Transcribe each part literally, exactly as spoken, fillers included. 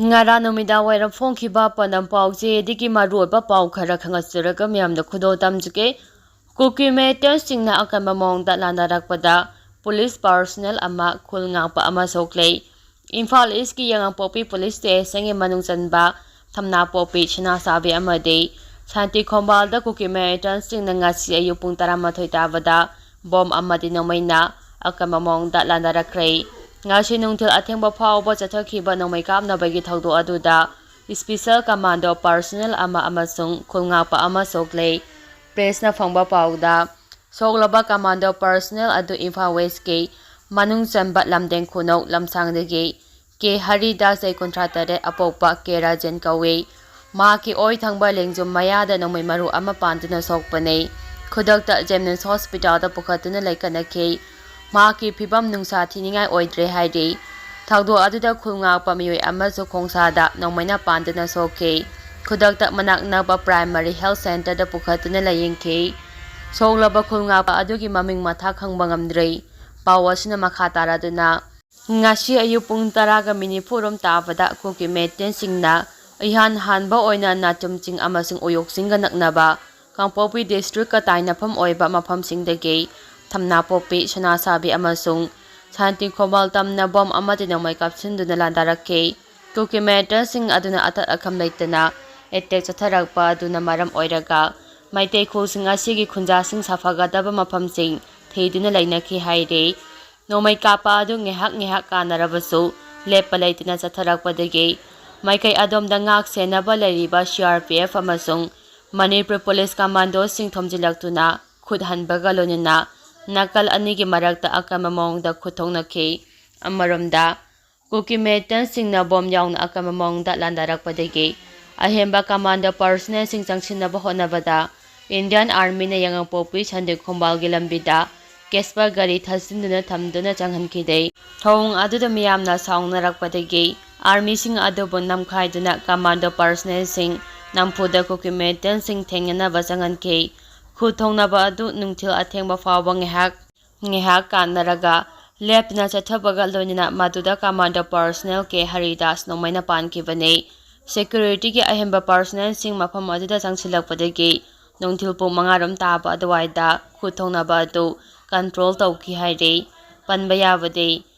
ꯉꯔꯥꯡ ꯅꯨꯃꯤꯗꯥꯡ ꯋꯥꯏꯔꯝ ꯐꯣꯡꯈꯤꯕ ꯄꯥꯎꯗꯝ ꯄꯥꯎꯆꯦꯗꯒꯤ ꯃꯔꯨꯑꯣꯏꯕ ꯄꯥꯎ ꯈꯔ ꯈꯪꯍꯟꯖꯔꯒ ꯃꯤꯌꯥꯝꯗ ꯈꯨꯗꯣꯜ ꯇꯝꯖꯒꯦ꯫ ꯀꯨꯀꯤ ꯃꯤꯂꯤꯇꯦꯟꯁꯤꯡꯅ ꯑꯀꯟꯕ ꯃꯑꯣꯡꯗ ꯂꯥꯟꯗꯥꯔꯛꯄꯗ ꯄꯨꯂꯤꯁ ꯄꯥꯔꯁꯣꯅꯦꯜ ꯑꯃ, ꯈꯨꯜ ꯉꯥꯛꯄ ꯑꯃ ꯁꯣꯛꯂꯦ꯫ ꯏꯝꯐꯥꯜ ꯏꯁꯀꯤ ꯌꯥꯉꯥꯡꯄꯣꯛꯄꯤ ꯄꯨꯂꯤꯁ ꯁ꯭ꯇꯦꯁꯟꯒꯤ ꯃꯅꯨꯡ ꯆꯟꯕ ꯊꯝꯅꯥꯄꯣꯛꯄꯤ, ꯁꯅꯥꯁꯥꯕꯤ ꯑꯃꯗꯤ ꯁꯥꯟꯇꯤ ꯈꯣꯡꯕꯥꯜꯗ ꯀꯨꯀꯤ ꯃꯤꯂꯤꯇꯦꯟꯁꯤꯡꯅ ꯉꯁꯤ ꯑꯌꯨꯛ ꯄꯨꯡ ꯇꯔꯥꯃꯥꯊꯣꯏ ꯇꯥꯕꯗ ꯕꯣꯝ ꯑꯃꯗꯤ ꯅꯣꯡꯃꯩꯅ ꯑꯀꯟꯕ ꯃꯑꯣꯡꯗ ꯂꯥꯟꯗꯥꯔꯛꯈ꯭ꯔꯦ꯫ ꯉꯁꯤ ꯅꯨꯡꯊꯤꯜ ꯑꯊꯦꯡꯕ ꯐꯥꯎꯕ ꯆꯠꯊꯈꯤꯕ ꯅꯣꯡꯃꯩ ꯀꯥꯞꯅꯕꯒꯤ ꯊꯧꯗꯣꯛ ꯑꯗꯨꯗ ꯏꯁꯄꯤꯁꯦꯜ ꯀꯃꯥꯟꯗꯣ ꯄꯥꯔꯁꯣꯅꯦꯜ ꯑꯃ ꯑꯃꯁꯨꯡ ꯈꯨꯜ ꯉꯥꯛꯄ ꯑꯃ ꯁꯣꯛꯂꯦ꯫ ꯄ꯭ꯔꯦꯁꯅ ꯐꯪꯕ ꯄꯥꯎꯗ, ꯁꯣꯛꯂꯕ ꯀꯃꯥꯟꯗꯣ ꯄꯥꯔꯁꯣꯅꯦꯜ ꯑꯗꯨ ꯏꯝꯐꯥꯜ ꯋꯦꯁꯀꯤ ꯃꯅꯨꯡ ꯆꯟꯕ ꯂꯝꯗꯦꯡ ꯈꯨꯅꯧ ꯂꯝꯁꯥꯡꯗꯒꯤ ꯀꯦ ꯍꯔꯤꯗꯥꯁ, ꯆꯍꯤ ꯀꯨꯟꯊ꯭ꯔꯥ ꯇꯔꯦꯠ, ꯑꯄꯣꯛꯄ ꯀꯦ ꯔꯥꯖꯦꯟ ꯀꯧꯏ꯫ ꯃꯍꯥꯛꯀꯤ ꯑꯣꯏ ꯊꯪꯕ ꯂꯦꯡꯖꯨꯝ ꯃꯌꯥꯗ ꯅꯣꯡꯃꯩ ꯃꯔꯨ ꯑꯃ ꯄꯥꯟꯗꯨꯅ ꯁꯣꯛꯄꯅꯤ꯫ ꯈꯨꯗꯛꯇ ꯖꯦꯅꯤꯝꯁ ꯍꯣꯁꯄꯤꯇꯥꯜꯗ ꯄꯨꯈꯠꯇꯨꯅ ꯂꯩꯈꯠꯅꯈꯤ꯫ ꯃꯍꯥꯛꯀꯤ ꯐꯤꯕꯝ ꯅꯨꯡꯁꯥ ꯊꯤꯅꯤꯡꯉꯥꯏ ꯑꯣꯏꯗ꯭ꯔꯦ ꯍꯥꯏꯔꯤ꯫ ꯊꯧꯗꯣꯛ ꯑꯗꯨꯗ ꯈꯨꯜ ꯉꯥꯛꯄ ꯃꯤꯑꯣꯏ ꯑꯃꯁꯨ ꯈꯣꯡꯁꯥꯗ ꯅꯣꯡꯃꯩꯅ ꯄꯥꯟꯗꯨꯅ ꯁꯣꯛꯈꯤ꯫ ꯈꯨꯗꯛꯇ ꯃꯅꯥꯛ ꯅꯛꯄ ꯄ꯭ꯔꯥꯏꯃꯥꯔꯤ ꯍꯦꯜꯊ ꯁꯦꯟꯇꯔꯗ ꯄꯨꯈꯠꯇꯨꯅ ꯂꯥꯌꯦꯡꯈꯤ꯫ ꯁꯣꯛꯂꯕ ꯈꯨꯜ ꯉꯥꯛꯄ ꯑꯗꯨꯒꯤ ꯃꯃꯤꯡ ꯃꯊꯥ ꯈꯪꯕ ꯉꯝꯗ꯭ꯔꯤ꯫ ꯄꯥꯎ ꯑꯁꯤꯅ ꯃꯈꯥ ꯇꯥꯔꯗꯨꯅ, ꯉꯁꯤ ꯑꯌꯨꯛ ꯄꯨꯡ ꯇꯔꯥꯒ ꯃꯤꯅꯤꯠ ꯅꯤꯐꯨꯔꯣꯝ ꯇꯥꯕꯗ ꯀꯨꯀꯤ ꯃꯤꯂꯤꯇꯦꯟꯁꯤꯡꯅ ꯏꯍꯥꯟ ꯍꯥꯟꯕ ꯑꯣꯏꯅ ꯅꯥꯆꯨꯝ ꯆꯤꯡ ꯑꯃꯁꯨꯡ ꯎꯌꯣꯛ ꯆꯤꯡꯒ ꯅꯛꯅꯕ ꯀꯥꯡꯄꯣꯛꯄꯤ ꯗꯤꯁꯇ꯭ꯔꯤꯛꯀ ꯇꯥꯏꯅꯐꯝ ꯑꯣꯏꯕ ꯃꯐꯝꯁꯤꯡꯗꯒꯤ ꯊꯝꯅꯥꯄꯣꯛꯄꯤ, ꯁꯅꯥꯁꯥꯕꯤ ꯑꯃꯁꯨꯡ ꯁꯥꯟꯇꯤ ꯈꯣꯡꯕꯥꯜ ꯇꯝꯅ ꯕꯣꯝ ꯑꯃꯗꯤ ꯅꯣꯡꯃꯩ ꯀꯥꯞꯁꯤꯟꯗꯨꯅ ꯂꯥꯟꯗꯥꯔꯛꯈꯤ꯫ ꯀꯨꯀꯤ ꯃꯤꯂꯤꯇꯦꯟꯁꯤꯡ ꯑꯗꯨꯅ ꯑꯇꯠ ꯑꯈꯝ ꯂꯩꯇꯅ ꯑꯦꯇꯦꯛ ꯆꯠꯊꯔꯛꯄ ꯑꯗꯨꯅ ꯃꯔꯝ ꯑꯣꯏꯔꯒ ꯃꯩꯇꯩ ꯈꯨꯜꯁꯤꯡ ꯑꯁꯤꯒꯤ ꯈꯨꯟꯖꯥꯁꯤꯡ ꯁꯥꯐꯒꯗꯕ ꯃꯐꯝꯁꯤꯡ ꯊꯤꯗꯨꯅ ꯂꯩꯅꯈꯤ ꯍꯥꯏꯔꯤ꯫ ꯅꯣꯡꯃꯩ ꯀꯥꯞꯄ ꯑꯗꯨ ꯉꯥꯏꯍꯥꯛ ꯉꯥꯏꯍꯥꯛ ꯀꯥꯟꯅꯔꯕꯁꯨ ꯂꯦꯞꯄ ꯂꯩꯇꯅ ꯆꯠꯊꯔꯛꯄꯗꯒꯤ ꯃꯥꯏꯀꯩ ꯑꯗꯣꯝꯗ ꯉꯥꯛ ꯁꯦꯟꯅꯕ ꯂꯩꯔꯤꯕ ꯁꯤ ꯑꯥꯔ ꯄꯤ ꯑꯦꯐ ꯑꯃꯁꯨꯡ ꯃꯅꯤꯄꯨꯔ ꯄꯨꯂꯤꯁ ꯀꯃꯥꯟꯗꯣꯁꯤꯡ ꯊꯣꯝꯖꯤꯜꯂꯛꯇꯨꯅ ꯈꯨꯠ ꯍꯟꯕꯒ ꯂꯣꯏꯅꯅ ꯅꯥꯀꯜ ꯑꯅꯤꯒꯤ ꯃꯔꯛꯇ ꯑꯀꯟꯕ ꯃꯑꯣꯡꯗ ꯈꯨꯠ ꯊꯣꯛꯅꯈꯤ꯫ ꯑꯃꯔꯣꯝꯗ, ꯀꯨꯀꯤ ꯃꯤꯂꯤꯇꯦꯟꯁꯤꯡꯅ ꯕꯣꯝ ꯌꯥꯎꯅ ꯑꯀꯟꯕ ꯃꯑꯣꯡꯗ ꯂꯥꯟꯗꯥꯔꯛꯄꯗꯒꯤ ꯑꯍꯦꯟꯕ ꯀꯃꯥꯟꯗꯣ ꯄꯥꯔꯁꯣꯅꯦꯜꯁꯤꯡ ꯆꯪꯁꯤꯟꯅꯕ ꯍꯣꯠꯅꯕꯗ ꯏꯟꯗꯤꯌꯥꯟ ꯑꯥꯔꯃꯤꯅ ꯌꯥꯉꯥꯡꯄꯣꯛꯄꯤ ꯁꯥꯟꯇꯤ ꯈꯣꯡꯕꯥꯜꯒꯤ ꯂꯝꯕꯤꯗ ꯀꯦꯁꯄꯔ ꯒꯥꯔꯤ ꯊꯥꯖꯤꯟꯗꯨꯅ ꯊꯝꯗꯨꯅ ꯆꯪꯍꯟꯈꯤꯗꯦ꯫ ꯊꯧꯑꯣꯡ ꯑꯗꯨꯗ ꯃꯤꯌꯥꯝꯅ ꯁꯥꯎꯅꯔꯛꯄꯗꯒꯤ ꯑꯥꯔꯃꯤꯁꯤꯡ ꯑꯗꯨꯕꯨ ꯅꯝꯈꯥꯏꯗꯨꯅ ꯀꯃꯥꯟꯗꯣ ꯄꯥꯔꯁꯣꯅꯦꯜꯁꯤꯡ ꯅꯝꯐꯨꯗ ꯀꯨꯀꯤ ꯃꯤꯂꯤꯇꯦꯟꯁꯤꯡ ꯊꯦꯡꯅꯅꯕ ꯆꯪꯍꯟꯈꯤ꯫ ꯈꯨꯠ ꯊꯣꯡꯅꯕ ꯑꯗꯨ ꯅꯨꯡꯊꯤꯜ ꯑꯊꯦꯡꯕ ꯐꯥꯎꯕ ꯉꯥꯏꯍꯥꯛ ꯉꯥꯏꯍꯥꯛ ꯀꯥꯟꯅꯔꯒ ꯂꯦꯞꯇꯅ ꯆꯠꯊꯕꯒ ꯂꯣꯏꯅꯅ ꯃꯗꯨꯗ ꯀꯃꯥꯟꯗꯣ ꯄꯔꯁꯅꯦꯜ ꯀꯦ ꯍꯔꯤꯗꯥꯁ ꯅꯣꯡꯃꯩꯅ ꯄꯥꯟꯈꯤꯕꯅꯤ꯫ ꯁꯦꯀ꯭ꯌꯨꯔꯤꯇꯤꯒꯤ ꯑꯍꯦꯟꯕ ꯄꯔꯁꯅꯦꯜꯁꯤꯡ ꯃꯐꯝ ꯑꯗꯨꯗ ꯆꯪꯁꯤꯜꯂꯛꯄꯗꯒꯤ ꯅꯨꯡꯊꯤꯜ ꯄꯨꯡ ꯃꯉꯥ ꯔꯣꯝ ꯇꯥꯕ ꯑꯗꯨꯋꯥꯏꯗ ꯈꯨꯠ ꯊꯣꯛꯅꯕ ꯑꯗꯨ ꯀꯟꯇ꯭ꯔꯣꯜ ꯇꯧꯈꯤ ꯍꯥꯏꯔꯤ꯫ ꯄꯟꯕ ꯌꯥꯕꯗꯤ,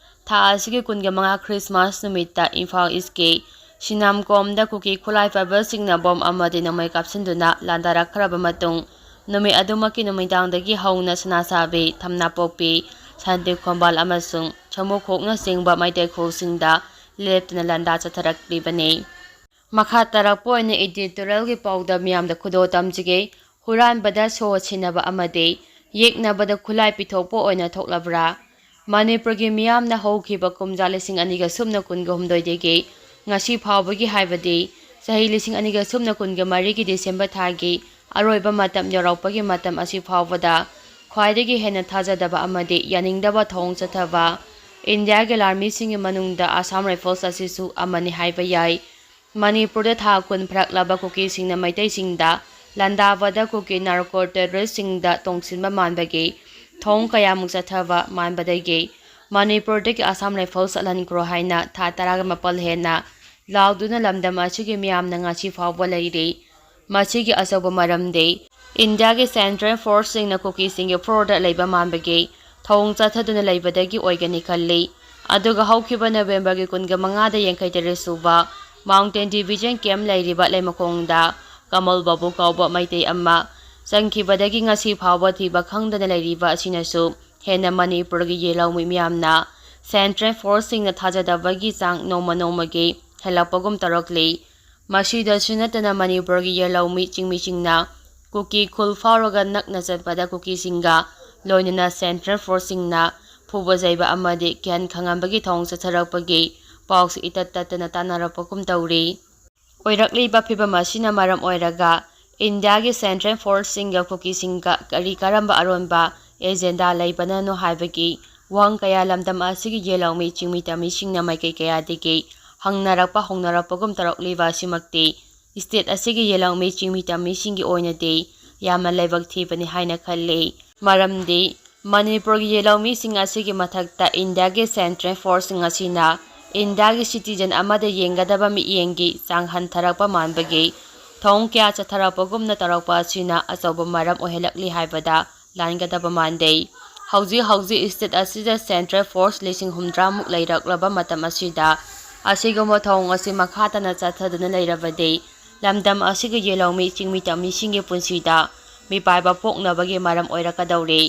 ꯊꯥ ꯑꯁꯤꯒꯤ ꯀꯨꯟꯒ ꯃꯉꯥ ꯈ꯭ꯔꯤꯁꯃꯥꯁ ꯅꯨꯃꯤꯠꯇ ꯏꯝꯐꯥꯜ ꯏꯁꯀꯤ ꯁꯤꯅꯥꯝꯀꯣꯝꯗ ꯀꯨꯀꯤ ꯈꯨꯠꯂꯥꯏ ꯄꯥꯏꯕꯁꯤꯡꯅ ꯕꯣꯝ ꯑꯃꯗꯤ ꯅꯣꯡꯃꯩ ꯀꯥꯞꯁꯤꯟꯗꯨꯅ ꯂꯥꯟꯗꯥꯔꯛꯈ꯭ꯔꯕ ꯃꯇꯨꯡ, ꯅꯨꯃꯤꯠ ꯑꯗꯨꯃꯛꯀꯤ ꯅꯨꯃꯤꯗꯥꯡꯗꯒꯤ ꯍꯧꯅ ꯁꯅꯥꯁꯥꯕꯤ, ꯊꯝꯅꯥꯄꯣꯛꯄꯤ, ꯁꯥꯟꯇꯤ ꯈꯣꯝꯕꯥꯜ ꯑꯃꯁꯨꯡ ꯁꯃꯨꯈꯣꯛꯅꯆꯤꯡꯕ ꯃꯩꯇꯩ ꯈꯨꯜꯁꯤꯡꯗ ꯂꯦꯞꯇꯅ ꯂꯥꯟꯗꯥ ꯆꯠꯊꯔꯛꯂꯤꯕꯅꯤ꯫ ꯃꯈꯥ ꯇꯥꯔꯛꯄ ꯑꯣꯏꯅ ꯏꯗꯤꯇꯣꯔꯤꯌꯦꯜꯒꯤ ꯄꯥꯎꯗ ꯃꯤꯌꯥꯝꯗ ꯈꯨꯗꯣꯜ ꯇꯝꯖꯒꯦ꯫ ꯍꯨꯔꯥꯟꯕꯗ ꯁꯣ ꯁꯤꯟꯅꯕ ꯑꯃꯗꯤ ꯌꯦꯛꯅꯕꯗ ꯈꯨꯠꯂꯥꯏ ꯄꯤꯊꯣꯛꯄ ꯑꯣꯏꯅ ꯊꯣꯛꯂꯕ꯭ꯔꯥ? ꯃꯅꯤꯄꯨꯔꯒꯤ ꯃꯤꯌꯥꯝꯅ ꯍꯧꯈꯤꯕ ꯀꯨꯝꯖꯥ ꯂꯤꯁꯤꯡ ꯑꯅꯤꯒ ꯁꯨꯞꯅ ꯀꯨꯟꯒ ꯍꯨꯝꯗꯣꯏꯗꯒꯤ ꯉꯁꯤ ꯐꯥꯎꯕꯒꯤ, ꯍꯥꯏꯕꯗꯤ ꯆꯍꯤ ꯂꯤꯁꯤꯡ ꯑꯅꯤꯒ ꯁꯨꯞꯅ ꯀꯨꯟꯒ ꯃꯔꯤꯒꯤ ꯗꯤꯁꯦꯝꯕꯔ ꯊꯥꯒꯤ ꯑꯔꯣꯏꯕ ꯃꯇꯝ ꯌꯧꯔꯛꯄꯒꯤ ꯃꯇꯝ ꯑꯁꯤ ꯐꯥꯎꯕꯗ ꯈ꯭ꯋꯥꯏꯗꯒꯤ ꯍꯦꯟꯅ ꯊꯥꯖꯗꯕ ꯑꯃꯗꯤ ꯌꯥꯅꯤꯡꯗꯕ ꯊꯧꯑꯣꯡ ꯆꯠꯊꯕ ꯏꯟꯗꯤꯌꯥꯒꯤ ꯂꯥꯟꯃꯤꯁꯤꯡꯒꯤ ꯃꯅꯨꯡꯗ ꯑꯁꯥꯝ ꯔꯥꯏꯐꯜꯁ ꯑꯁꯤꯁꯨ ꯑꯃꯅꯤ ꯍꯥꯏꯕ ꯌꯥꯏ꯫ ꯃꯅꯤꯄꯨꯔꯗ ꯊꯥ ꯀꯨꯟ ꯐꯥꯔꯛꯂꯕ ꯀꯨꯀꯤꯁꯤꯡꯅ ꯃꯩꯇꯩꯁꯤꯡꯗ ꯂꯥꯟꯗꯥꯕꯗ ꯀꯨꯀꯤ ꯅꯥꯔꯀꯣ ꯇꯦꯔꯣꯔꯤꯁꯁꯤꯡꯗ ꯇꯣꯡꯁꯤꯟꯕ ꯃꯥꯟꯕꯒꯤ ꯊꯧꯑꯣꯡ ꯀꯌꯥꯃꯨꯛ ꯆꯠꯊꯕ ꯃꯥꯟꯕꯗꯒꯤ ꯃꯅꯤꯄꯨꯔꯗꯒꯤ ꯑꯁꯥꯝ ꯔꯥꯏꯐꯜꯁ ꯆꯠꯍꯟꯈ꯭ꯔꯣ ꯍꯥꯏꯅ ꯊꯥ ꯇꯔꯥꯒ ꯃꯥꯄꯜ ꯍꯦꯟꯅ ꯂꯥꯎꯗꯨꯅ ꯂꯝꯗꯝ ꯑꯁꯤꯒꯤ ꯃꯤꯌꯥꯝꯅ ꯉꯁꯤ ꯐꯥꯎꯕ ꯂꯩꯔꯤ꯫ ꯃꯁꯤꯒꯤ ꯑꯆꯧꯕ ꯃꯔꯝꯗꯤ ꯏꯟꯗꯤꯌꯥꯒꯤ ꯁꯦꯟꯇ꯭ꯔꯦꯜ ꯐꯣꯔꯁꯁꯤꯡꯅ ꯀꯨꯀꯤꯁꯤꯡꯒꯤ ꯐ꯭ꯂꯣꯔꯗ ꯂꯩꯕ ꯃꯥꯟꯕꯒꯤ ꯊꯧꯑꯣꯡ ꯆꯠꯊꯗꯨꯅ ꯂꯩꯕꯗꯒꯤ ꯑꯣꯏꯒꯅꯤ ꯈꯜꯂꯤ꯫ ꯑꯗꯨꯒ ꯍꯧꯈꯤꯕ ꯅꯕꯦꯝꯕꯔꯒꯤ ꯀꯨꯟꯒ ꯃꯉꯥꯗ ꯌꯥꯡꯈꯩ ꯇꯔꯦꯠ ꯁꯨꯕ ꯃꯥꯎꯟꯇꯦꯟ ꯗꯤꯕꯤꯖꯟ ꯀꯦꯝꯞ ꯂꯩꯔꯤꯕ ꯂꯩꯃꯈꯣꯡꯗ ꯀꯃꯜ ꯕꯥꯕꯨ ꯀꯧꯕ ꯃꯩꯇꯩ ꯑꯃ ꯆꯪꯈꯤꯕꯗꯒꯤ ꯉꯁꯤ ꯐꯥꯎꯕ ꯊꯤꯕ ꯈꯪꯗꯅ ꯂꯩꯔꯤꯕ ꯑꯁꯤꯅꯁꯨ ꯍꯦꯟꯅ ꯃꯅꯤꯄꯨꯔꯒꯤ ꯌꯦꯜꯍꯧꯃꯤ ꯃꯤꯌꯥꯝꯅ ꯁꯦꯟꯇ꯭ꯔꯦꯜ ꯐꯣꯔꯁꯁꯤꯡꯅ ꯊꯥꯖꯗꯕꯒꯤ ꯆꯥꯡ ꯅꯣꯡꯃ ꯅꯣꯡꯃꯒꯤ ꯍꯦꯜꯂꯛꯄꯒꯨꯝ ꯇꯧꯔꯛꯂꯤ꯫ ꯃꯁꯤꯗꯁꯨ ꯅꯠꯇꯅ ꯃꯅꯤꯄꯨꯔꯒꯤ ꯌꯦꯜꯍꯧꯃꯤ ꯆꯤꯡꯃꯤꯁꯤꯡꯅ ꯀꯨꯀꯤ ꯈꯨꯜ ꯐꯥꯎꯔꯒ ꯅꯛꯅ ꯆꯠꯄꯗ ꯀꯨꯀꯤꯁꯤꯡꯒ ꯂꯣꯏꯅꯅ ꯁꯦꯟꯇ꯭ꯔꯦꯜ ꯐꯣꯔꯁꯁꯤꯡꯅ ꯐꯨꯕ ꯆꯩꯕ ꯑꯃꯗꯤ ꯀꯤꯍꯟ ꯈꯪꯍꯟꯕꯒꯤ ꯊꯧꯑꯣꯡ ꯆꯠꯊꯔꯛꯄꯒꯤ ꯄꯥꯎꯁꯨ ꯏꯇꯠ ꯇꯠꯇꯅ ꯇꯥꯟꯅꯔꯛꯄꯒꯨꯝ ꯇꯧꯔꯤ꯫ ꯑꯣꯏꯔꯛꯂꯤꯕ ꯐꯤꯕꯝ ꯑꯁꯤꯅ ꯃꯔꯝ ꯑꯣꯏꯔꯒ ꯏꯟꯗꯤꯌꯥꯒꯤ ꯁꯦꯟꯇ꯭ꯔꯦꯜ ꯐꯣꯔꯁꯁꯤꯡꯒ ꯀꯨꯀꯤꯁꯤꯡꯒ ꯀꯔꯤ ꯀꯔꯝꯕ ꯑꯔꯣꯟꯕ ꯑꯦꯖꯦꯟꯗꯥ ꯂꯩꯕꯅꯅꯣ ꯍꯥꯏꯕꯒꯤ ꯋꯥꯍꯪ ꯀꯌꯥ ꯂꯝꯗꯝ ꯑꯁꯤꯒꯤ ꯌꯦꯜꯍꯧꯃꯤ ꯆꯤꯡꯃꯤ ꯇꯝꯃꯤꯁꯤꯡꯅ ꯃꯥꯏꯀꯩ ꯀꯌꯥꯗꯒꯤ ꯍꯪꯅꯔꯛꯄ ꯍꯧꯅꯔꯛꯄꯒꯨꯝ ꯇꯧꯔꯛꯂꯤꯕ ꯑꯁꯤꯃꯛꯇꯤ ꯁ꯭ꯇꯦꯠ ꯑꯁꯤꯒꯤ ꯌꯦꯜꯍꯧꯃꯤ ꯆꯤꯡꯃꯤ ꯇꯝꯃꯤꯁꯤꯡꯒꯤ ꯑꯣꯏꯅꯗꯤ ꯌꯥꯝꯅ ꯂꯥꯏꯕꯛ ꯊꯤꯕꯅꯤ ꯍꯥꯏꯅ ꯈꯜꯂꯤ꯫ ꯃꯔꯝꯗꯤ ꯃꯅꯤꯄꯨꯔꯒꯤ ꯌꯦꯜꯍꯧꯃꯤꯁꯤꯡ ꯑꯁꯤꯒꯤ ꯃꯊꯛꯇ ꯏꯟꯗꯤꯌꯥꯒꯤ ꯁꯦꯟꯇ꯭ꯔꯦꯜ ꯐꯣꯔꯁꯁꯤꯡ ꯑꯁꯤꯅ ꯏꯟꯗꯤꯌꯥꯒꯤ ꯁꯤꯇꯤꯖꯟ ꯑꯃꯗ ꯌꯦꯡꯒꯗꯕ ꯃꯤꯠꯌꯦꯡꯒꯤ ꯆꯥꯡ ꯍꯟꯊꯔꯛꯄ ꯃꯥꯟꯕꯒꯤ ꯊꯧꯑꯣꯡ ꯀꯌꯥ ꯆꯠꯊꯔꯛꯄꯒꯨꯝꯅ ꯇꯧꯔꯛꯄ ꯑꯁꯤꯅ ꯑꯆꯧꯕ ꯃꯔꯝ ꯑꯣꯏꯍꯜꯂꯛꯂꯤ ꯍꯥꯏꯕꯗ ꯂꯥꯟꯒꯗꯕ ꯃꯥꯟꯗꯦ꯫ ꯍꯧꯖꯤꯛ ꯍꯧꯖꯤꯛ ꯏꯁꯇꯦꯠ ꯑꯁꯤꯗ ꯁꯦꯟꯇ꯭ꯔꯦꯜ ꯐꯣꯔꯁ ꯂꯤꯁꯤꯡ ꯍꯨꯝꯗ꯭ꯔꯥꯃꯨꯛ ꯂꯩꯔꯛꯂꯕ ꯃꯇꯝ ꯑꯁꯤꯗ ꯑꯁꯤꯒꯨꯝꯕ ꯊꯧꯑꯣꯡ ꯑꯁꯤ ꯃꯈꯥ ꯇꯥꯅ ꯆꯠꯊꯗꯨꯅ ꯂꯩꯔꯕꯗꯤ ꯂꯝꯗꯝ ꯑꯁꯤꯒꯤ ꯌꯦꯜꯍꯧꯃꯤ ꯆꯤꯡꯃꯤ ꯇꯝꯃꯤꯁꯤꯡꯒꯤ ꯄꯨꯟꯁꯤꯗ ꯃꯤꯄꯥꯏꯕ ꯄꯣꯛꯅꯕꯒꯤ ꯃꯔꯝ ꯑꯣꯏꯔꯛꯀꯗꯧꯔꯤ꯫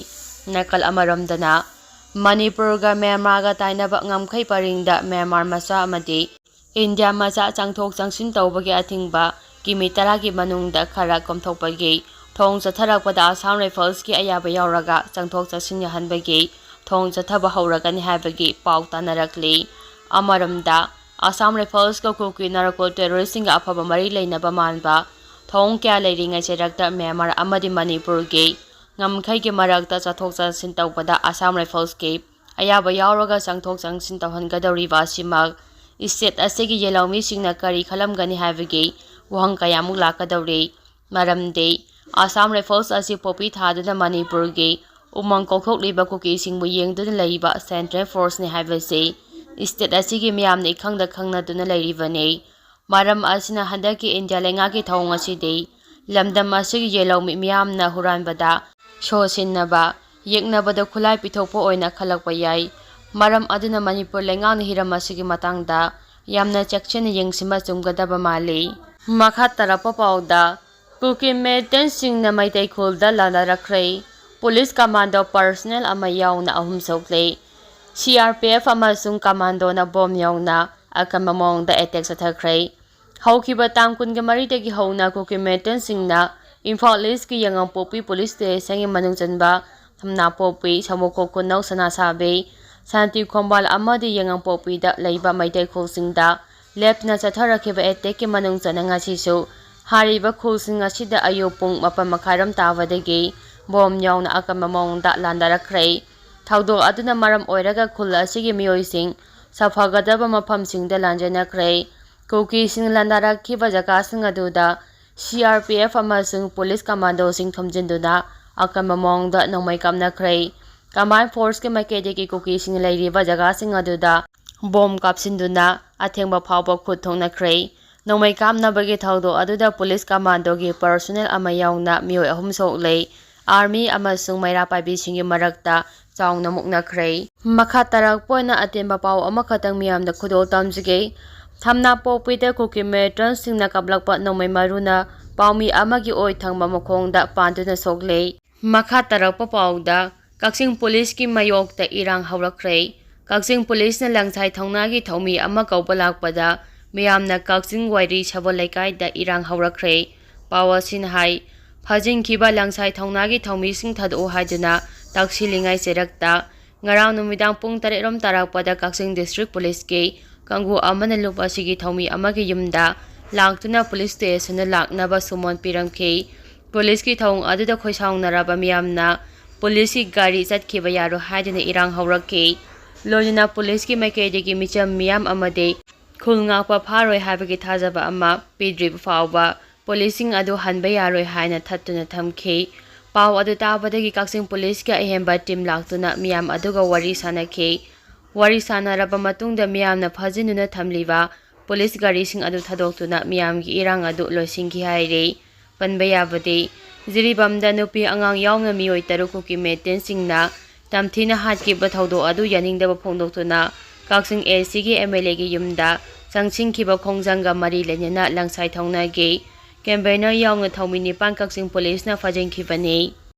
ꯅꯥꯀꯜ ꯑꯃꯔꯣꯝꯗꯅ ꯃꯅꯤꯄꯨꯔꯒ ꯃ꯭ꯌꯥꯟꯃꯥꯔꯒ ꯇꯥꯏꯅꯕ ꯉꯝꯈꯩ ꯄꯔꯤꯡꯗ ꯃ꯭ꯌꯥꯟꯃꯥꯔ ꯃꯆꯥ ꯑꯃꯗꯤ ꯏꯟꯗꯤꯌꯥ ꯃꯆꯥ ꯆꯪꯊꯣꯛ ꯆꯪꯁꯤꯟ ꯇꯧꯕꯒꯤ ꯑꯊꯤꯡꯕ ꯀꯤꯃꯤ ꯇꯔꯥꯒꯤ ꯃꯅꯨꯡꯗ ꯈꯔ ꯀꯣꯝꯊꯣꯛꯄꯒꯤ ꯊꯧꯑꯣꯡ ꯆꯠꯊꯔꯛꯄꯗ ꯑꯁꯥꯝ ꯔꯥꯏꯐꯜꯁꯀꯤ ꯑꯌꯥꯕ ꯌꯥꯎꯔꯒ ꯆꯪꯊꯣꯛ ꯆꯪꯁꯤꯟ ꯌꯥꯍꯟꯕꯒꯤ ꯊꯧꯑꯣꯡ ꯆꯠꯊꯕ ꯍꯧꯔꯒꯅꯤ ꯍꯥꯏꯕꯒꯤ ꯄꯥꯎ ꯇꯥꯅꯔꯛꯂꯤ꯫ ꯑꯃꯔꯣꯝꯗ ꯑꯁꯥꯝ ꯔꯥꯏꯐꯜꯁꯀ ꯀꯨꯀꯤ ꯅꯥꯔꯀꯣ ꯇꯦꯔꯣꯔꯤꯁꯁꯤꯡꯒ ꯑꯐꯕ ꯃꯔꯤ ꯂꯩꯅꯕ ꯃꯥꯟꯕ ꯊꯧꯑꯣꯡ ꯀꯌꯥ ꯂꯩꯔꯤꯉꯩ ꯆꯩꯔꯛꯇ ꯃ꯭ꯌꯥꯟꯃꯥꯔ ꯑꯃꯗꯤ ꯃꯅꯤꯄꯨꯔꯒꯤ ꯉꯝꯈꯩꯒꯤ ꯃꯔꯛꯇ ꯆꯠꯊꯣꯛ ꯆꯠꯁꯤꯟ ꯇꯧꯕꯗ ꯑꯁꯥꯝ ꯔꯥꯏꯐꯜꯁꯀꯤ ꯑꯌꯥꯕ ꯌꯥꯎꯔꯒ ꯆꯪꯊꯣꯛ ꯆꯪꯁꯤꯟ ꯇꯧꯍꯟꯒꯗꯧꯔꯤꯕ ꯑꯁꯤꯃꯛ ꯏꯁꯇꯦꯠ ꯑꯁꯤꯒꯤ ꯌꯦꯜꯍꯧꯃꯤꯁꯤꯡꯅ ꯀꯔꯤ ꯈꯜꯂꯝꯒꯅꯤ ꯍꯥꯏꯕꯒꯤ ꯋꯥꯍꯪ ꯀꯌꯥꯃꯨꯛ ꯂꯥꯛꯀꯗꯧꯔꯤ꯫ ꯃꯔꯝꯗꯤ ꯑꯁꯥꯝ ꯔꯥꯏꯐꯜꯁ ꯑꯁꯤ ꯄꯣꯄꯤ ꯊꯥꯗꯨꯅ ꯃꯅꯤꯄꯨꯔꯒꯤ ꯎꯃꯪ ꯀꯣꯛꯊꯣꯛꯂꯤꯕ ꯀꯨꯀꯤꯁꯤꯡꯕꯨ ꯌꯦꯡꯗꯨꯅ ꯂꯩꯔꯤꯕ ꯁꯦꯟꯇ꯭ꯔꯦꯜ ꯐꯣꯔꯁꯅꯤ ꯍꯥꯏꯕꯁꯤ ꯏꯁꯇꯦꯠ ꯑꯁꯤꯒꯤ ꯃꯤꯌꯥꯝꯅ ꯏꯈꯪꯗ ꯈꯪꯅꯗꯨꯅ ꯂꯩꯔꯤꯕꯅꯤ꯫ ꯃꯔꯝ ꯑꯁꯤꯅ ꯍꯟꯗꯛꯀꯤ ꯏꯟꯗꯤꯌꯥ ꯂꯩꯉꯥꯛꯀꯤ ꯊꯧꯑꯣꯡ ꯑꯁꯤꯗꯤ ꯂꯝꯗꯝ ꯑꯁꯤꯒꯤ ꯌꯦꯜꯍꯧꯃꯤ ꯃꯤꯌꯥꯝꯅ ꯍꯨꯔꯥꯟꯕꯗ ꯁꯣꯁꯤꯟꯅꯕ, ꯌꯦꯛꯅꯕꯗ ꯈꯨꯠꯂꯥꯏ ꯄꯤꯊꯣꯛꯄ ꯑꯣꯏꯅ ꯈꯜꯂꯛꯄ ꯌꯥꯏ꯫ ꯃꯔꯝ ꯑꯗꯨꯅ ꯃꯅꯤꯄꯨꯔ ꯂꯩꯉꯥꯛꯅ ꯍꯤꯔꯝ ꯑꯁꯤꯒꯤ ꯃꯇꯥꯡꯗ ꯌꯥꯝꯅ ꯆꯦꯛꯁꯤꯟꯅ ꯌꯦꯡꯁꯤꯟꯕ ꯆꯨꯝꯒꯗꯕ ꯃꯥꯜꯂꯤ꯫ ꯃꯈꯥ ꯇꯥꯔꯛꯄ ꯄꯥꯎꯗ, ꯀꯨꯀꯤ ꯃꯤꯂꯤꯇꯦꯟꯠꯁꯤꯡꯅ ꯃꯩꯇꯩ ꯈꯨꯜꯗ ꯂꯥꯟꯗꯥꯔꯛꯈ꯭ꯔꯦ꯫ ꯄꯨꯂꯤꯁ ꯀꯃꯥꯟꯗꯣ ꯄꯔꯁꯅꯦꯜ ꯑꯃ ꯌꯥꯎꯅ ꯑꯍꯨꯝ ꯁꯣꯛꯂꯦ꯫ ꯁꯤ ꯑꯥꯔ ꯄꯤ ꯑꯦꯐ ꯑꯃꯁꯨꯡ ꯀꯃꯥꯟꯗꯣꯅ ꯕꯣꯝ ꯌꯥꯎꯅ ꯑꯀꯟꯕ ꯃꯑꯣꯡꯗ ꯑꯦꯇꯦꯛ ꯆꯠꯊꯈ꯭ꯔꯦ꯫ ꯍꯧꯈꯤꯕ ꯇꯥꯡ ꯀꯨꯟꯒ ꯃꯔꯤꯗꯒꯤ ꯍꯧꯅ ꯀꯨꯀꯤ ꯃꯤꯂꯤꯇꯦꯟꯠꯁꯤꯡꯅ ꯏꯝꯐꯥꯜ ꯏꯁꯀꯤ ꯌꯥꯉꯥꯄꯣꯛꯄꯤ ꯄꯨꯂꯤꯁ ꯁ꯭ꯇꯦꯁꯟꯒꯤ ꯃꯅꯨꯡ ꯆꯟꯕ ꯊꯝꯅꯥꯄꯣꯛꯄꯤ, ꯁꯃꯨꯀꯣꯛ ꯈꯨꯅꯧ, ꯁꯅꯥꯁꯥꯕꯤ, ꯁꯥꯟꯇꯤ ꯈꯣꯡꯕꯥꯜ ꯑꯃꯗꯤ ꯌꯥꯉꯥꯄꯣꯛꯄꯤꯗ ꯂꯩꯕ ꯃꯩꯇꯩ ꯈꯨꯜꯁꯤꯡꯗ ꯂꯦꯞꯇꯅ ꯆꯠꯊꯔꯛꯈꯤꯕ ꯑꯦꯇꯦꯛꯀꯤ ꯃꯅꯨꯡ ꯆꯟꯅ ꯉꯁꯤꯁꯨ ꯍꯥꯏꯔꯤꯕ ꯈꯨꯜꯁꯤꯡ ꯑꯁꯤꯗ ꯑꯌꯨꯛ ꯄꯨꯡ ꯃꯥꯄꯟ ꯃꯈꯥꯏꯔꯣꯝ ꯇꯥꯕꯗꯒꯤ ꯕꯣꯝ ꯌꯥꯎꯅ ꯑꯀꯟꯕ ꯃꯑꯣꯡꯗ ꯂꯥꯟꯗꯥꯔꯛꯈ꯭ꯔꯦ꯫ ꯊꯧꯗꯣꯛ ꯑꯗꯨꯅ ꯃꯔꯝ ꯑꯣꯏꯔꯒ ꯈꯨꯜ ꯑꯁꯤꯒꯤ ꯃꯤꯑꯣꯏꯁꯤꯡ ꯁꯥꯐꯒꯗꯕ ꯃꯐꯝꯁꯤꯡꯗ ꯂꯥꯟꯖꯦꯟꯅꯈ꯭ꯔꯦ꯫ ꯀꯨꯀꯤꯁꯤꯡ ꯂꯥꯟꯗꯥꯔꯛꯈꯤꯕ ꯖꯒꯥꯁꯤꯡ ꯑꯗꯨꯗ ꯁꯤ ꯑꯥꯔ ꯄꯤ ꯑꯦꯐ ꯑꯃꯁꯨꯡ ꯄꯨꯂꯤꯁ ꯀꯃꯥꯟꯗꯣꯁꯤꯡ ꯊꯣꯝꯖꯤꯟꯗꯨꯅ ꯑꯀꯟꯕ ꯃꯑꯣꯡꯗ ꯅꯣꯡꯃꯩ ꯀꯥꯞꯅꯈ꯭ꯔꯦ꯫ Combined Forceꯀꯤ ꯃꯥꯏꯀꯩꯗꯒꯤ ꯀꯨꯀꯤꯁꯤꯡ ꯂꯩꯔꯤꯕ ꯖꯒꯥꯁꯤꯡ ꯑꯗꯨꯗ ꯕꯣꯝ ꯀꯥꯞꯁꯤꯟꯗꯨꯅ ꯑꯊꯦꯡꯕ ꯐꯥꯎꯕ ꯈꯨꯠ ꯊꯣꯛꯅꯈ꯭ꯔꯦ꯫ ꯅꯣꯡꯃꯩ ꯀꯥꯞꯅꯕꯒꯤ ꯊꯧꯗꯣꯛ ꯑꯗꯨꯗ ꯄꯨꯂꯤꯁ ꯀꯃꯥꯟꯗꯣꯒꯤ ꯄꯔꯁꯣꯅꯦꯜ ꯑꯃ ꯌꯥꯎꯅ ꯃꯤꯑꯣꯏ ꯑꯍꯨꯝ ꯁꯣꯛꯂꯦ꯫ ꯑꯥꯔꯃꯤ ꯑꯃꯁꯨꯡ ꯃꯩꯔꯥ ꯄꯥꯏꯕꯤꯁꯤꯡꯒꯤ ꯃꯔꯛꯇ ꯆꯥꯎꯅ ꯃꯨꯛꯅꯈ꯭ꯔꯦ꯫ ꯃꯈꯥ ꯇꯥꯔꯛꯄ ꯑꯣꯏꯅ ꯑꯇꯦꯟꯕ ꯄꯥꯎ ꯑꯃꯈꯛꯇꯪ ꯃꯤꯌꯥꯝꯗ ꯈꯨꯗꯣꯜ ꯇꯝꯖꯒꯦ꯫ ꯊꯝꯅꯥꯄꯣꯛꯄꯤꯗ ꯀꯨꯀꯤ ꯃꯤꯂꯤꯇꯦꯟꯠꯁꯤꯡꯅ ꯀꯥꯞꯂꯛꯄ ꯅꯣꯡꯃꯩ ꯃꯔꯨꯅ ꯄꯥꯎꯃꯤ ꯑꯃꯒꯤ ꯑꯣꯏ ꯊꯪꯕ ꯃꯈꯣꯡꯗ ꯄꯥꯟꯗꯨꯅ ꯁꯣꯛꯂꯦ꯫ ꯃꯈꯥ ꯇꯥꯔꯛꯄ ꯄꯥꯎꯗ, ꯀꯛꯆꯤꯡ ꯄꯨꯂꯤꯁꯀꯤ ꯃꯥꯌꯣꯛꯇ ꯏꯔꯥꯡ ꯍꯧꯔꯛꯈ꯭ꯔꯦ꯫ ꯀꯛꯆꯤꯡ ꯄꯨꯂꯤꯁꯅ ꯂꯪꯁꯥꯏ ꯊꯧꯅꯥꯒꯤ ꯊꯧꯃꯤ ꯑꯃ ꯀꯧꯕ ꯂꯥꯛꯄꯗ ꯃꯤꯌꯥꯝꯅ ꯀꯛꯆꯤꯡ ꯋꯥꯏꯔꯤ ꯁꯕꯣꯜ ꯂꯩꯀꯥꯏꯗ ꯏꯔꯥꯡ ꯍꯧꯔꯛꯈ꯭ꯔꯦ꯫ ꯄꯥꯎ ꯑꯁꯤꯅ ꯍꯥꯏ, ꯐꯥꯖꯤꯟꯈꯤꯕ ꯂꯪꯁꯥꯏ ꯊꯧꯅꯥꯒꯤ ꯊꯧꯃꯤꯁꯤꯡ ꯊꯥꯗꯣꯛꯎ ꯍꯥꯏꯗꯨꯅ ꯇꯛꯁꯤꯜꯂꯤꯉꯩ ꯆꯩꯔꯛꯇ ꯉꯔꯥꯡ ꯅꯨꯃꯤꯗꯥꯡ ꯄꯨꯡ ꯇꯔꯦꯠ ꯔꯣꯝ ꯇꯥꯔꯛꯄꯗ ꯀꯛꯆꯤꯡ ꯗꯤꯁꯇ꯭ꯔꯤꯛ ꯄꯨꯂꯤꯁꯀꯤ ꯀꯥꯡꯕꯨ ꯑꯃꯅ ꯂꯨꯞ ꯑꯁꯤꯒꯤ ꯊꯧꯃꯤ ꯑꯃꯒꯤ ꯌꯨꯝꯗ ꯂꯥꯛꯇꯨꯅ ꯄꯨꯂꯤꯁ ꯁ꯭ꯇꯦꯁꯟꯗ ꯂꯥꯛꯅꯕ ꯁꯨꯃꯣꯟ ꯄꯤꯔꯝꯈꯤ꯫ ꯄꯨꯂꯤꯁꯀꯤ ꯊꯧꯑꯣꯡ ꯑꯗꯨꯗ ꯈꯣꯏꯁꯥꯎꯅꯔꯕ ꯃꯤꯌꯥꯝꯅ ꯄꯨꯂꯤꯁꯀꯤ ꯒꯥꯔꯤ ꯆꯠꯈꯤꯕ ꯌꯥꯔꯣꯏ ꯍꯥꯏꯗꯨꯅ ꯏꯔꯥꯡ ꯍꯧꯔꯛꯈꯤ꯫ ꯂꯣꯏꯅꯅ ꯄꯨꯂꯤꯁꯀꯤ ꯃꯥꯏꯀꯩꯗꯒꯤ ꯃꯤꯆꯝ ꯃꯤꯌꯥꯝ ꯑꯃꯗꯤ ꯈꯨꯜ ꯉꯥꯛꯄ ꯐꯥꯔꯣꯏ ꯍꯥꯏꯕꯒꯤ ꯊꯥꯖꯕ ꯑꯃ ꯄꯤꯗ꯭ꯔꯤꯕ ꯐꯥꯎꯕ ꯄꯨꯂꯤꯁꯁꯤꯡ ꯑꯗꯨ ꯍꯟꯕ ꯌꯥꯔꯣꯏ ꯍꯥꯏꯅ ꯊꯠꯇꯨꯅ ꯊꯝꯈꯤ꯫ ꯄꯥꯎ ꯑꯗꯨ ꯇꯥꯕꯗꯒꯤ ꯀꯛꯆꯤꯡ ꯄꯨꯂꯤꯁꯀꯤ ꯑꯍꯦꯟꯕ ꯇꯤꯝ ꯂꯥꯛꯇꯨꯅ ꯃꯤꯌꯥꯝ ꯑꯗꯨꯒ ꯋꯥꯔꯤ ꯁꯥꯅꯈꯤ꯫ ꯋꯥꯔꯤ ꯁꯥꯅꯔꯕ ꯃꯇꯨꯡꯗ ꯃꯤꯌꯥꯝꯅ ꯐꯥꯖꯤꯟꯗꯨꯅ ꯊꯝꯂꯤꯕ ꯄꯨꯂꯤꯁ ꯒꯥꯔꯤꯁꯤꯡ ꯑꯗꯨ ꯊꯥꯗꯣꯛꯇꯨꯅ ꯃꯤꯌꯥꯝꯒꯤ ꯏꯔꯥꯡ ꯑꯗꯨ ꯂꯣꯏꯁꯤꯟꯈꯤ ꯍꯥꯏꯔꯤ꯫ ꯄꯟꯕ ꯌꯥꯕꯗꯤ, ꯖꯤꯔꯤꯕꯥꯝꯗ ꯅꯨꯄꯤ ꯑꯉꯥꯡ ꯌꯥꯎꯅ ꯃꯤꯑꯣꯏ ꯇꯔꯨꯛ ꯀꯨꯀꯤ ꯃꯤꯂꯤꯇꯦꯟꯠꯁꯤꯡꯅ ꯇꯝꯊꯤꯅ ꯍꯥꯠꯈꯤꯕ ꯊꯧꯗꯣꯛ ꯑꯗꯨ ꯌꯥꯅꯤꯡꯗꯕ ꯐꯣꯡꯗꯣꯛꯇꯨꯅ ꯀꯛꯆꯤꯡ ꯑꯦ ꯁꯤꯒꯤ ꯑꯦꯝ ꯑꯦꯜ ꯑꯦꯒꯤ ꯌꯨꯝꯗ ꯆꯪꯁꯤꯟꯈꯤꯕ ꯈꯣꯡꯖꯪꯒ ꯃꯔꯤ ꯂꯩꯅꯅ ꯂꯪꯁꯥꯏ ꯊꯧꯅꯥꯒꯤ ꯀꯦꯝꯄꯦꯅꯔ ꯌꯥꯎꯅ ꯊꯧꯃꯤ ꯅꯤꯄꯥꯟ ꯀꯛꯆꯤꯡ ꯄꯨꯂꯤꯁꯅ ꯐꯥꯖꯤꯟꯈꯤꯕꯅꯤ꯫